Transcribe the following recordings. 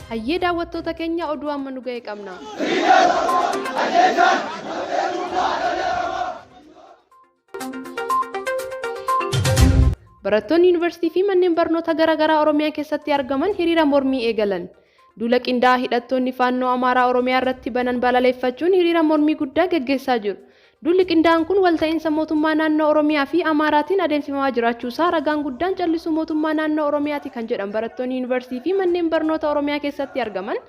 Hayyee daawwattoota keenya oduu amma nu ga'e qabna. Barattoonni yuunivarsiitii fi manneen barnoota garaagaraa Oromiyaa keessatti argaman hiriira mormii eegalan. Duula qindaa'aa hidhattoonni Faannoo Amaaraa Oromiyaa irratti banan balaleeffachuun hiriira mormii guddaa gaggeessaa jiru. Duulli qindaa'aan kun walta'iinsa mootummaa naannoo Oromiyaa fi Amaaraatiin adeemsifamaa jiraachuusaa ragaan guddaan callisuu mootummaa naannoo Oromiyaati kan jedhan barattoonni yuunivarsiitii fi manneen barnoota Oromiyaa keessatti argaman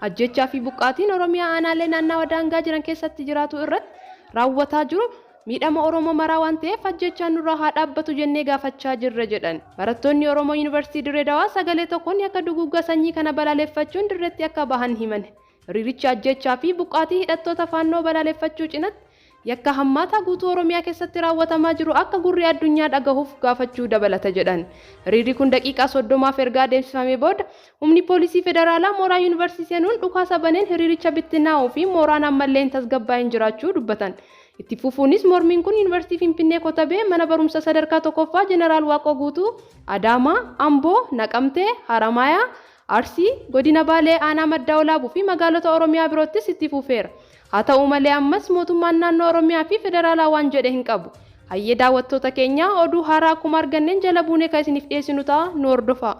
ajjeechaa fi buqqaatiin Oromiyaa aanaalee naannawa daangaa jiran keessatti jiraatu irratti raawwataa jiru miidhama Oromoo maraa waan ta'eef ajjeechaan nurraa haa dhaabbatu jennee gaafachaa jirra jedhan. Barattoonni Oromoo Yuunivarsiitii Dirree Dawaa sagalee tokkoon yakka duguuggaa sanyii kana balaaleffachuun dirreetti akka bahan himan. Hiriirichi ajjeechaa fi buqqaatii hidhattoota Faannoo balaaleffachuu cinatti yakka hammaataa guutuu Oromiyaa keessatti raawwatamaa jiru akka gurri addunyaa dhagahuuf gaafachuu dabalata jedhan. Hiriirri kun daqiiqaa 30f erga adeemsifamee booda humni poolisii federaalaa mooraa yuunivarsiitii seenuun dhukaasa baneen hiriiricha bittinnaa'uu fi mooraan ammallee hin tasgabbaa'in jiraachuu dubbatan. Itti fufuunis mormiin kun Yuunivarsiitii Finfinnee Kotabee, Mana Barumsa Sadarkaa Tokkoffaa Jeneraal Waaqoo Guutuu, Adaamaa, Amboo, Naqamtee, Haramaayaa, Arsii, Godina Baalee Aanaa Madda Walaabuu fi magaalota Oromiyaa biroottis itti fufeera. Haa ta'u malee ammas mootummaan naannoo Oromiyaa fi federaalaa waan jedhe hin qabu. Hayyee daawwattoota keenya oduu haaraa akkuma arganneen jala buunee kan isiniif dhiyeessinu ta'a nu hordofaa.